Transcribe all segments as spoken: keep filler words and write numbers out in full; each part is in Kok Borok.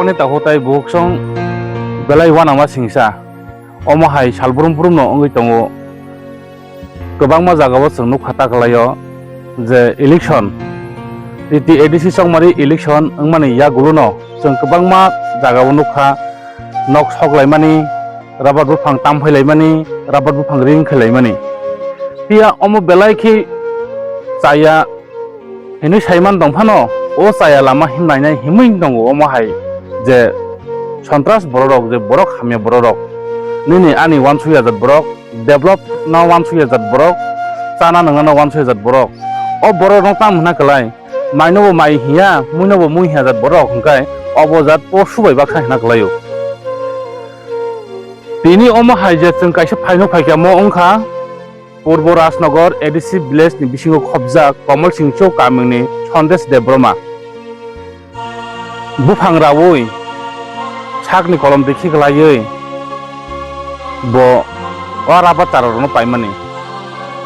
Ani takhuk tai bukhuk song belai uanama singsa. Omo hai sal brum brum no wngwi tongo. Kwbangma jagao chwng nukha ta kwlaio je election, T T A D C chongmari election wngmani yagulo no chwng kwbangma jagao nukha, nok sok laimani, rabar buphang tam phai laimani, rabar buphang ring khai laimani. Phiya omo belai khe chaya hinwi saiman tong phano, o chaya lama himnainai himwi tongo omo hai je sontras bororok, je borok hamya bororok, nini ani uansukya jat borok, develop no uansukya jat borok, chana nwngnano uansukya jat borok. O borok no tam hwna kwlai, mai no bo mai hiya, mui no bo mui hiya jat borok hwnkhe obo jat posu bai baksa hwna kwlaio. Tini omo hai je chwng kaisa phaino phaikha mo wngkha Purbo Rajnagar A D C village ni bisingo khobjak Komol Singcho kamini Sandesh Debbarma. Buphang raui sakni kolom dikhi kwlaiwi bo o rabar tara rokno paimani.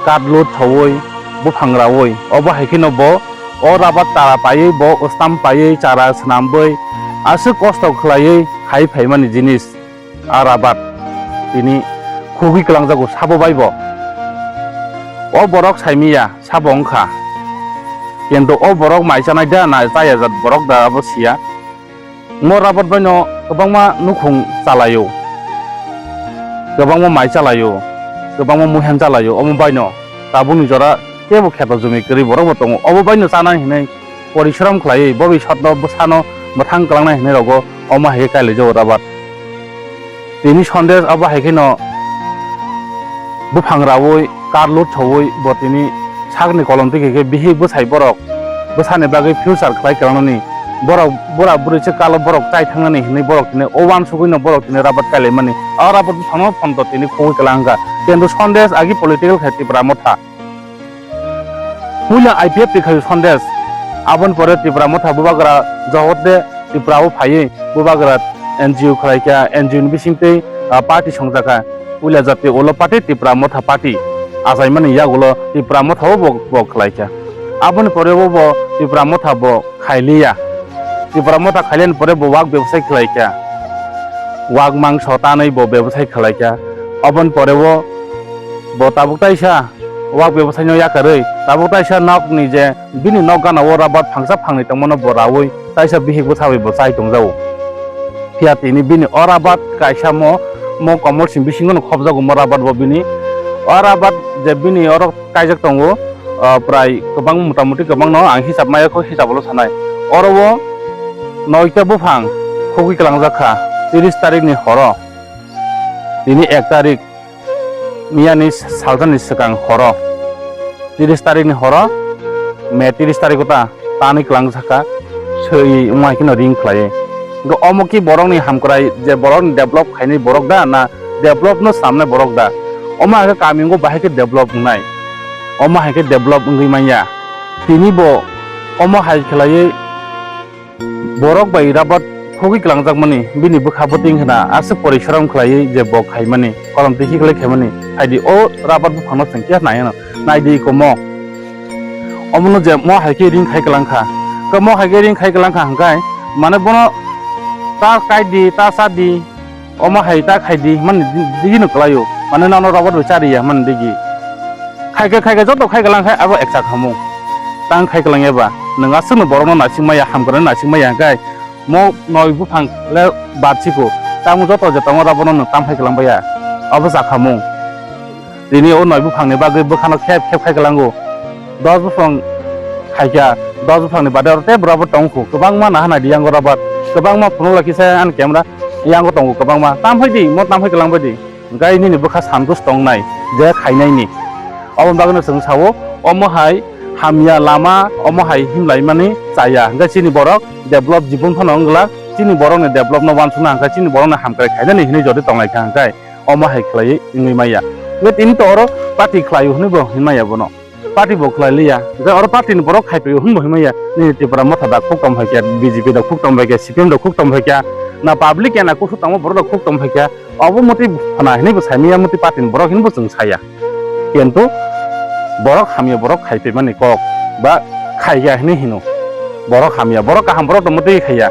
Kat lut thaui buphang raui obo hai kheno bo o rabar tara paiwi bo ustam paiwi chara swnamwi aswk kosto khlaiwi hai phaimani jinis. A rabat tini khugwi kwlangjago sabo bai bo. O borok saimiya sabo wngkha. Kintu o borok mai chanai da na chaya jat borok da abo siya. Mo rabat baino kwbangma nukhung chalaio. Kwbangma mai chalaio. Kwbangma muihan chalaio. Omo baino tabukni jora kebo kheto jumi kwrwi borok bo tongo. Obo baino chanai hinwi porisrom khlaiwi bobisotno bwsano mwthang kwlangnai hinwi rogo omo hai khe kailaijao rabat. Tini Sandesh abo hai kheno buphang raui, kar lut thaui bo tini sakni kolom twi khe bihik bwsai borok bwsani bagwi future khlai kwlangnani borok bura bwrwi se kalo borok chai thangnani hinwi borok tini o uansugwino borok tini rabat kailaimani. O rabat buphangno phonto tini khugwi kwlang wngkha. Kintu Sandesh agi political khe Tipra Motha. Puila I P F T khaio Sandesh, aboni pore Tipra Motha bubagra Jogotde Tripura o phaiwi bubagra N G O khlaikha, N G O ni bisingtwi, ah, party songjakha. Puila jati ulo party Tipra Motha party achaimani yagulo Tipra Motha o bo, bo khlaikha. Aboni pore bo, bo Tipra Motha bo khailiya. Tipra Motha khailani pore bo wak bebasai khlaikha. Wak mangso tanwi bo bebasai khlaikha. Aboni pore bo, bo tabuk taisa wak bebasai no yakarwi tabuk taisa nokni je bini nok gana o rabat phangsa phangni tongmano bo raui taisa bihik bwsawi bo chai tongjago. Phiya tini bini o rabat kaisa mo, mo komol sing bisingo no khobjago mo rabat bo bini. O rabat je bini oro kaijak tongo, ah, prai kwbang motamuti kwbangno ang hisab maya kho hisab ulo sanai. Oro o noita buphang khogwi kwlangjak kha tris tarikni horo. Tini ek tarik miyani salsani swkang horo, tris tarikni horo, May tris tariko ta tanwi kwlangjak kha, swi wngma hai kheno ring khlaiwi. Hwnkhe omo khe borokni hamkrai je borokni develop khainai borok da na developno swnamnai borok da? Omo hai khe kamingo bahai khe develop wngnai, omo hai khe develop wngwi manya. Tini bo omo hai khlaiwi borok bai rabat khogwi kwlangjakmani, bini bwkha bwtwi wngkhana aswk porisorom khlaiwi je bo khaimani, kolom twi khiklai khaimani, haidi o rabat buphangno chwng khe nai hwno, naidi komo. Omono je mo hai khe ring khai kwlang kha, khe mo hai khe ring khai kwlang kha hwnkhe, mane bono ta kai di, ta cha di, omo hai ta khai di hwnmani di-, digino kwlaio, mane nono rabat bai cha riya hwnmani digi. Khaikhe, khaikhe joto khai kwlang khai abo ekcha khamung. Tang khai kwlang eba, nwng aswkno borokno naising maya, hamkrai naising maya hwnkhe, mo noi buphang le bad siko, tamo joto je tongo abono nwng tam khai kwlang baya, abo cha khamung. Tini o noi buphangni bagwi bwkhano khep khep khai kwlango. Dos buphang khaikha, dos buphangni bade oro tei borok bo tongkhu, kwbangma naha naidi yango rabat, kwbangma phunukla kisa ani camera yango tongo kwbangma. Tam phai di, mo tam phai kwlang bai di. Hwnkhe nini bwkha santush tongnai je khainaini. Oboni bagwino chwng sao, omo hai hamya lama, omo hai himlaimani chaya. Hwnkhe chini borok develop jibon phano wng glak, chini borokni developno uansukna hwnkhe chini borokni hamkrai khainani hinwi jodi tonglaikha hwnkhe omo hai khlaiwi wngwi maya. Hwnkhe tini to oro party khlaio hinwi bo hinmaya bono. Party bo khlai liya. Hwnkhe oro party ni borok khai phaio hwnbo hwnmaya. Nini Tipra Motha da khuk tong phaikha, B J P da khuk tong phaikha, C P M da khuk tong phaikha, na public ya na kusu tongma borok da khuk tong phaikha. Obo moti phana hinwi bo saimaya moti party ni borok hinwi bo chwng saya. Kintu borok hamya borok khai phaimani kok ba khaiya hinwi hino. Borok hamya, borok kaham borok da moti khaiya.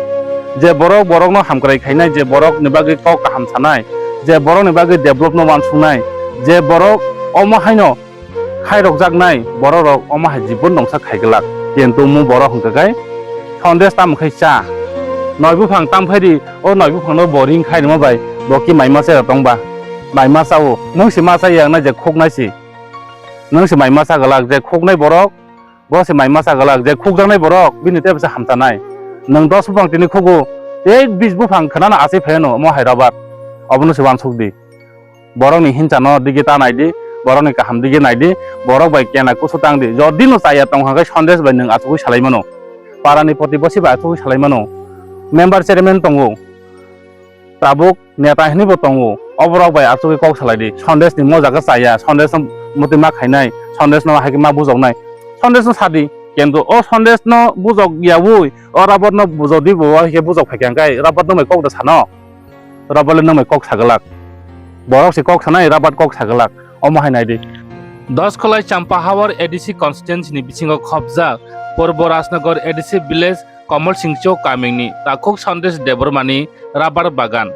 je borok borokno hamkrai khainai, je borokni bagwi kok kaham sanai, je borokni bagwi developno uansuknai, je borok omo haino khairokjaknai, bororok omo hai jibon dongsa khaiglak. Kintu mu borok hwnkha khe Sandesh tamo khai cha. Noi buphang tam phaidi, o noi buphangno bo ring khairima bai, bo ki maima cha tongba. Maima chao, nwng se ma cha yang na je khuknai si. Nwng se maima cha glak je khuknai borok, bo se maima cha glak je khukjaknai borok, bini tei bwsa hamchanai. Nwng dos buphang tini khugo, tei bis buphang khwnano achai phaiano omo hai rabar. Obono se uansuk di. Borokni hinchano digi ta naidi, borokni kaham digi naidi, borok bai kena kusu tangdi. Jodi no chaya tongkha khe Sandesh bai nwng achugwi salai mano. Parani protibesi bai achugwi salai mano. Member chairman tongo. Tabuk neta hinwi bo tongo. Oborok bai achugwi kok salai di. Sandesh ni mo jaga chaya, Sandesh no muti ma khainai, Sandesh no hai khe ma bujoknai. Sandesh no sadi. Kintu o Sandesh no bujok yaui, o rabar no bujok di bo hai khe bujok phai khe angkai rabar no mai kok da sano. Rabar le nang mai kok saglak. Borok se kok sanai, rabat kok saglak. Omo hai nai di. Doskolai Champahawar A D C constituency ni bisingo khopjak Purbo Rajnagar A D C village Komol Singcho kamingni takhuk Sandesh Debbarmani rabar bagan.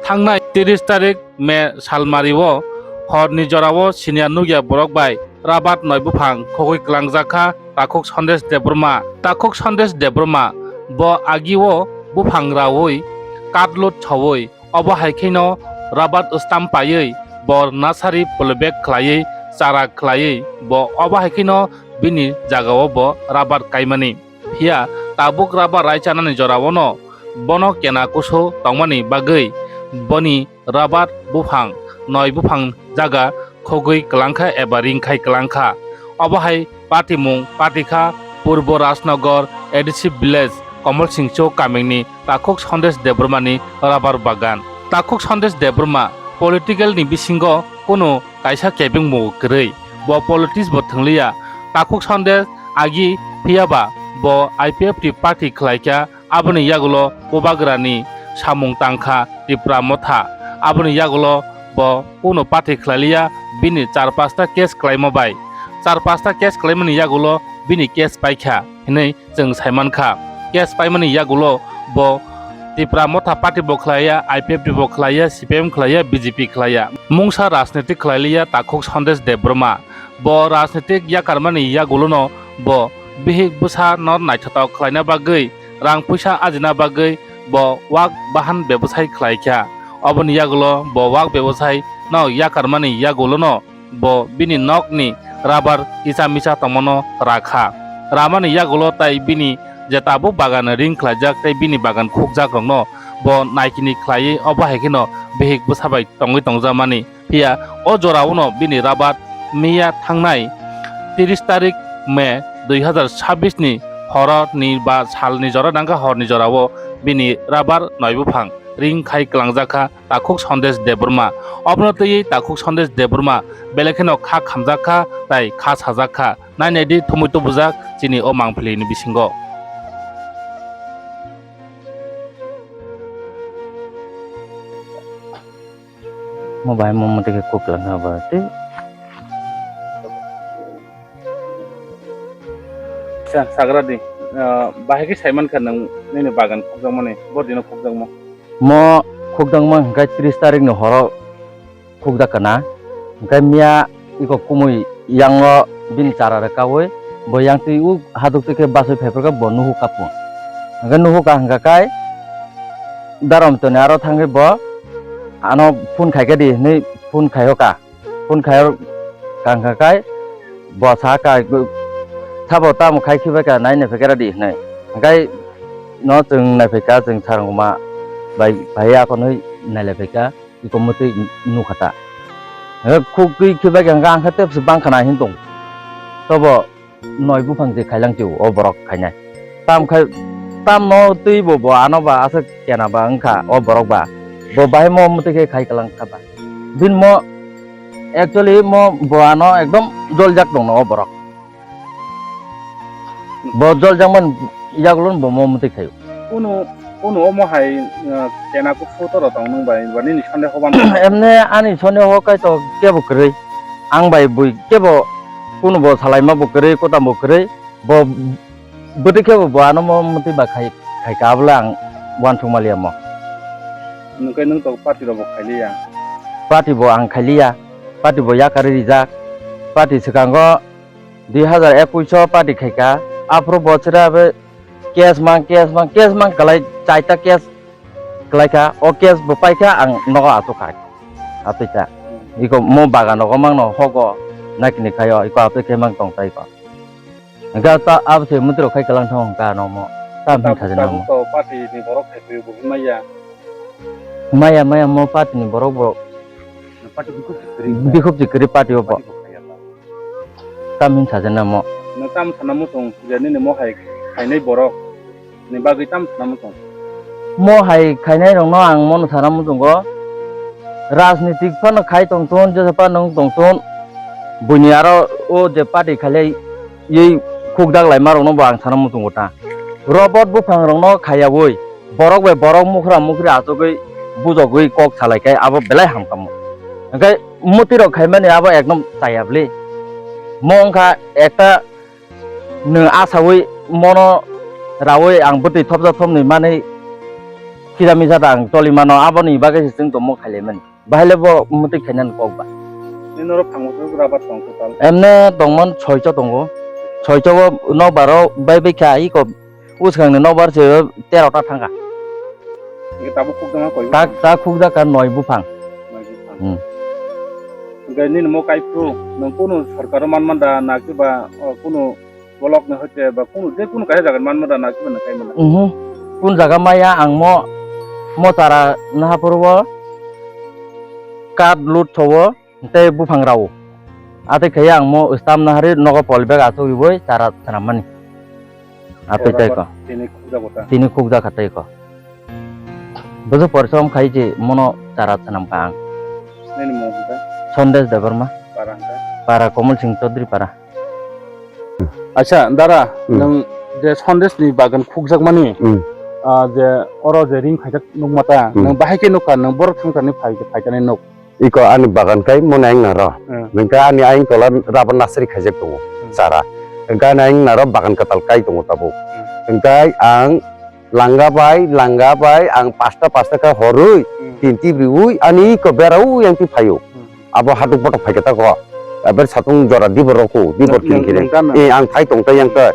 Thangnai tris tarik May salmario horni jorao siniya nukya borok bai rabat noi buphang khogwi kwlangjak kha takhuk Sandesh Debbarma. Takhuk Sandesh Debbarma bo agio buphang raui katlut saui, obo hai kheno rabat stam paiwi bo nasari polybag khlaiwi chara khlaiwi bo obo hai kheno bini jagao bo rabat kaimani. Phiya tabuk rabat raichanani jorao no bono kena kusu tongmani bagwi boni rabat buphang, noi buphang jaga khogwi kwlangkha eba ringkhai kwlangkha. Obo hai patimung patikha Purbo Rajnagar A D C village Komol Singcho kamingni takhuk Sandesh Debbarmani rabar bagan. Takhuk Sandesh Debbarma political ni bisingo kunu kaisa kebengbo kwrwi. Bo politics bo thwngliya. Takhuk Sandesh agi phiyaba bo I P F T party khlaikha. Aboni yagulo bubagrani samung tangkha Tipra Motha. Aboni yagulo bo kuno pathi khlailiya bini char pasta case khlaima bai. Char pasta case khlaimani yagulo bini case paikha hinwi chwng saimankha. Case paimani yagulo bo Tipra Motha party bo khlaiya, I P F T bo khlaiya, C P M khlaiya, B J P khlaiya. Mungsa rajniti khlailiya takhuk Sandesh Debbarma. Bo rajnitik yakarmani yagulono bo bihik bwsa no naithotok khlaina bagwi, rang puisa ajina bagwi bo wak bahan bebosai khlaikha. Oboni yagulo bo wak bebosai no yakarmani yagulono bo bini nokni rabar kisa misa tongmano rakha. Ramani yagulo tai bini je tabuk bagan ring khlaijak tei bini bagan khukjak rokno bo naikini khlaiwi obo hai kheno bihik bwsa bai tongwi tongjakmani. Phiya o jorao no bini rabat miya thangnai tris tarik May dui hazar chabbish ni horo ni ba sal ni jora nangkha horni jorao bini rabar noi buphang ring khai kwlangjak kha takhuk Sandesh Debbarma. Obono twiwi takhuk Sandesh Debbarma belai kheno kha khamjak kha tai kha sajak kha. Nai nai di thumui tubujak chini o mangpili ni bisingo. Mo bai mo mote khe kok lang ha ba te. Sa-, sagra di, ah, bahai khe saiman kha nang nini bagan khukjakmani, bo dino khukjakma. Mo khukjakma hwnkhe tris tarik ni horo khukjak kana. Hwnkhe miya iko kumui yango bini chara rwkaui bo yang twi u haduk twi khe basui phaiphurkha bo nuhu kapu. Hwnkhe nuhu ka hwnkha kai darom toni aro thangwi bo ano phone khaikhe di hinwi phone khaiyo ka. Phone khai kang kha kai bo sa ka, "Sabo tamo khai khibai ka, nai nai phai khe ra di," hinwi. Hwnkhe no chwng nai phai kha, chwng sarangma bai phai ya, akhonwi nai lai phai kha, iko mwtwi nukha ta. Hwnkhe khuk twi khibai kha, hwnkhe ang khe tebse bang khana hin tong. Tobo noi buphang je khailang chio o borok khainai. Tam khai, tam no twi bo, bo ano ba aswk kena ba wngkha o borok ba. Bo bahai mo mwtwi khe khai kwlang kha ba. Bini mo actually mo bo ano ekdom joljak tongno o borok. Bo joljak man yagulo bo mo mwtwi khaio. Kunu, kunu omo hai, uh, kena kufru toro tong nung bai, ba nini sonde hoban. Emne ani sonde ho kai to kebo kwrwi. Ang bai bui kebo kunu bo salaima bo kwrwi, kota bo kwrwi. Bo bwtwi khe bo, bo ano mo mwtwi ba khai, khai ka bwla ang uansukma liya mo. Nwng khe nwng to party rok bo khailiya? Party bo ang khailiya, party bo yakarwi rijak. Party swkango dui hazar ekush o party khaikha, aphuru bo chwra bai case mang, case mang, case mang kwlai, chaita case kwlaikha, o case bo paikha, ang nogo achukha, atwikha. Iko mo bagan rogo mangno hogo nakini khaio, iko atwi khe mang tongta iko. Hwnkhe ta abo se mwtwi rok khai kwlang thang hwnkha ano mo. Tam hwn sajana mo. Tabuk to party ni borok khai phaiyo bo hwnmaya. Maya, maya mo party ni borok bo. Party bikhuk se kwrwi. Bikhuk se kwrwi party o bo. Party bo khaiya ba. Tam hwn sajana mo. Nwng tam sana muchung je nini mo hai khainai borok ni bagwi tam sana muchung. Mo hai khainai rokno ang mono sana muchungo. Rajnitik phano khai tongthun, jesa phano wng tongthun. Buini aro o je party khailai, yei khukdak laima rokno bo ang sana muchungo ta. Robot buphang rokno khaiyaui, borok bai borok mukhra mukhri achugwi bujogwi kok salai khe abo belai hamkhamu. Hwnkhe mwtwi rok khaimani abo ekdom chaya bwli. Mo wngkha ekta nwng asaui mono raui ang bwtwi thopjak thopnwi manwi kisa misa ta ang choli mano, aboni bagwi se chwng tongmo khailaimani. Bahai le bo mwtwi khainani kok ba. Nini norok phango se rabar tong total? Emne tongmani soicho tongo. Soicho o nokbar o bai bai kha iko bwskang ni nokbar se tero ta thangkha. Nge tabuk khukjakma koi buphang? Tak ta khukjak kha noi buphang. Noi buphang. Hmm. Hwnkhe nini mo kaiphuru nwng kunu sorkar o manman da na kiba, o, kunu block ni hoite ba kunu je kunu kaisa jaga manma da na kiba nang kaimana? Mhm. Kun jaga maya ang mo, mo chara naha phurubo card lut thowo tei buphang rao. Atwi khaiya ang mo stamp nahari nogo polybag achugwi boi chara swnam mani. Atwi tei ko. Tini khukjago ta? Tini khukjakha tei ko. Bojo porisom khai je mono chara swnam ka ang. Nini mung hwnkha? Sandesh Debbarma. Para hwnkha? Para Komol Singh Chaudhary para. Acha, dara, hmm, nwng je Sandesh ni bagan khukjakmani, hmm, ah, je oro je ring khaijak nukma ta, hmm, nwng bahai khe nukha, nwng borok thangkani phai, phaikani nuk. Iko ani bagan kai mone ang naro. Hmm. Nwng khe ani ayang tola rubber nasari khaijak tongo, hmm, chara. Nwng khe ani ayang naro bagan kwtal kai tongo tabuk. Hmm. Nwng khe ang langa bai, langa bai ang pasta pasta khe horwi, hmm, tinti riwi ani iko beraui yang ti phaio. Hmm. Abo hatuk botok phaikhe ta ko. Aber satung jora dibor rokhu, dibor kin kire. Nung, nung, nung, nung. Eh, ang phai tong tai yang khe.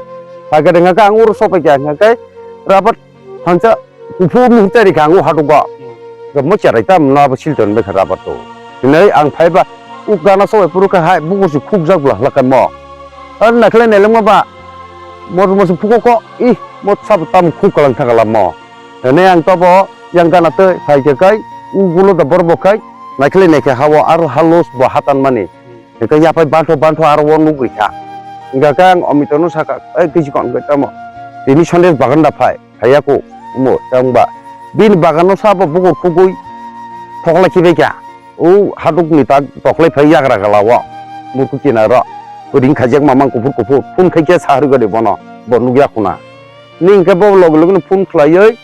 Phaikhe rengkha khe ang uro sopai kha, hwnkha khe rabar hansa kuphur muhurta rikha ang o hatuk go. Hmm. Mo cherai tam no abo silton bai kha rabar to. Hinai ang phai ba uk gana sobai phuru kha hai bukur si khukjak bla hlakha mo. Ar naikhlai nailangma ba mor mor si phuko ko, ih, mo sabo tam khuk kalang thangala mo. Hinai ang tobo yang gana tei phai khe kai, u gulo da borok bo kai, naikhlai naikhe ha o aro ha los bo ha tanmani. Hingkhe yaphai bantho bantho aro o nugri kha. Hingkha khe ang Omitono sakha, "Ei, kisi kon khe tamo? Tini Sandesh bagan da phai, phaiya ko, omo, tei wngba." Bini bagano sabo bukur khugui thoklai khibai kha. O hadukni tak toklai phai yagra gala o, muitu kinaro. Ring khaijak mamang kuphur kuphur, phone khai khe saharwi gari bono, bo nukya khuna. Ni hingkhe bo logi logi no phone khlaiwi,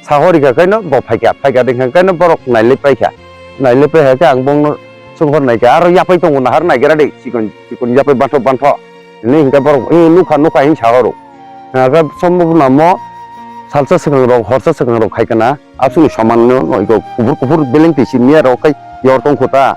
sahori kha khaino bo phaikha, phaikha de kha khaino borok nailai paikha, nailai paikha khe ang bongno songkhor naikha, aro yapai tongo nahar naigra de, chikon chikon yapai bantho bantho, hwnwi hinkhe borok, "Ee, nukha, nukha," hin sahoro. Hingkhe sombo namo salsa swkang rok, horsa swkang rok khaikha na, aswkni soman no, no, iko kuphur kuphur beleng twi simi ya rok khai yor tongkho ta.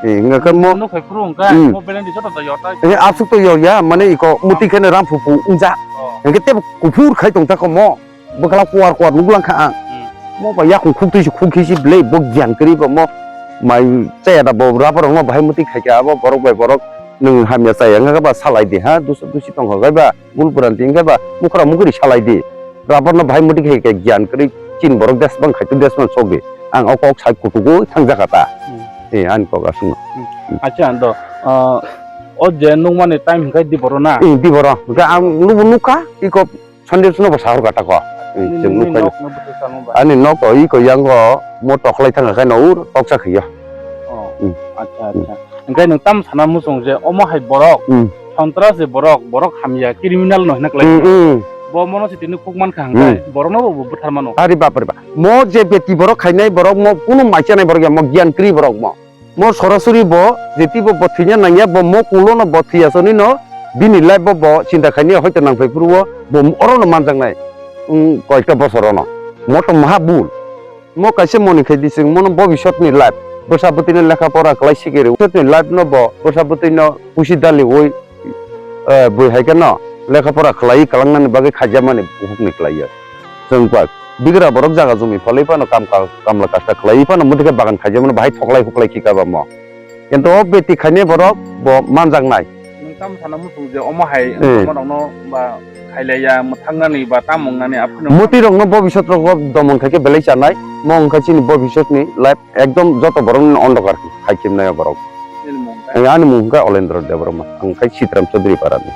Ee, hingkhe mo, nukhai phuru hingkhe, hmm, mo beleng twi joto da yor ta. Ee, aswk to yor ya, mane iko muti kheno ram phupu wngjak. Oh. Hingkhe tebo kuphur khai tong ta kho mo. Bwkla kuar kuar nuklang kha ang. Hmm. Mo ba yakung khuk twi si khuk khe si belai bo gyan kwrwi ba mo mai chaya da bo rubber rok no bahai muti khai kha abo borok bai borok nwng hamya chaya wngkha ba salai di ha dusa dusi tongkha bai ba bul buran di wngkha ba mukra mukri salai di rubber no bahai muti khai kha gyan kwrwi chini borok des bang khai tu des man sok di ang o kok sai kutugo thang jakha ta. Hmm. Eh ani kok aswk no. Hmm. Acha ando, ah, o je nukmani time hwnkhe di boro na? Eh di boro hwnkhe ang nubo nukha iko Sunday no bo sahor gata ko. Nini, chwng nini nukha nok no bwswk changma ba? Ani nok o iko yango mo toklai thang kha no ur toksa khiya. Oh, hmm, acha, acha. Hingkhe nwng tam sana muchung je omo hai borok, hmm, sontras je borok, borok hamya, criminal no hina klai. Hmm, hmm. Bo mono se tini khuk man kha hingkhe, hmm, borok no bo bwthar mano. Ari bapre ba. Mo je beti borok khainai borok mo kunu mai chanai borok ya mo gyan kri borok mo. Mo sorasori bo, jeti bo, bo thwina nangya, bo mo kulo no bo thwiya soni no, bini life bo, bo chinta khaini hoito nangphai phuru o, bo oro no manjaknai, um, koyekta bosor ono. Moto maha bul. Mo kaisa moni khai di chwng mono bobisotni life. Bwsa bwtwino lekha pora khlai sikiri. Bobisotni life no bo bwsa bwtwino pusi dali oi, eh, bui hai kheno lekha pora khlai kalangnani bagwi khaijamani bukhukni khlaiya. Chwng ba bigra borok jaga jumi phalwi phano kam ka-, kamla kasta khlai phano muti khe bagan khaijamani bahai thoklai huklai kika ba mo. Kintu o beti khainai borok bo manjaknai. Nwng tamo sana muchung je omo hai Eh. Omo rokno ba khailaiya, mwthangnani ba tamo wngnani aphano. Muti rokno bobisot rok domon khai khe belai chanai, mo wngkha chini bobisotni life ekdom joto borokni ondokar khai khibnai o borok. Nini mung kha? Eh, ani mung wngkha Olendro Debbarma, ang khai Sitram Chaudhary Parani.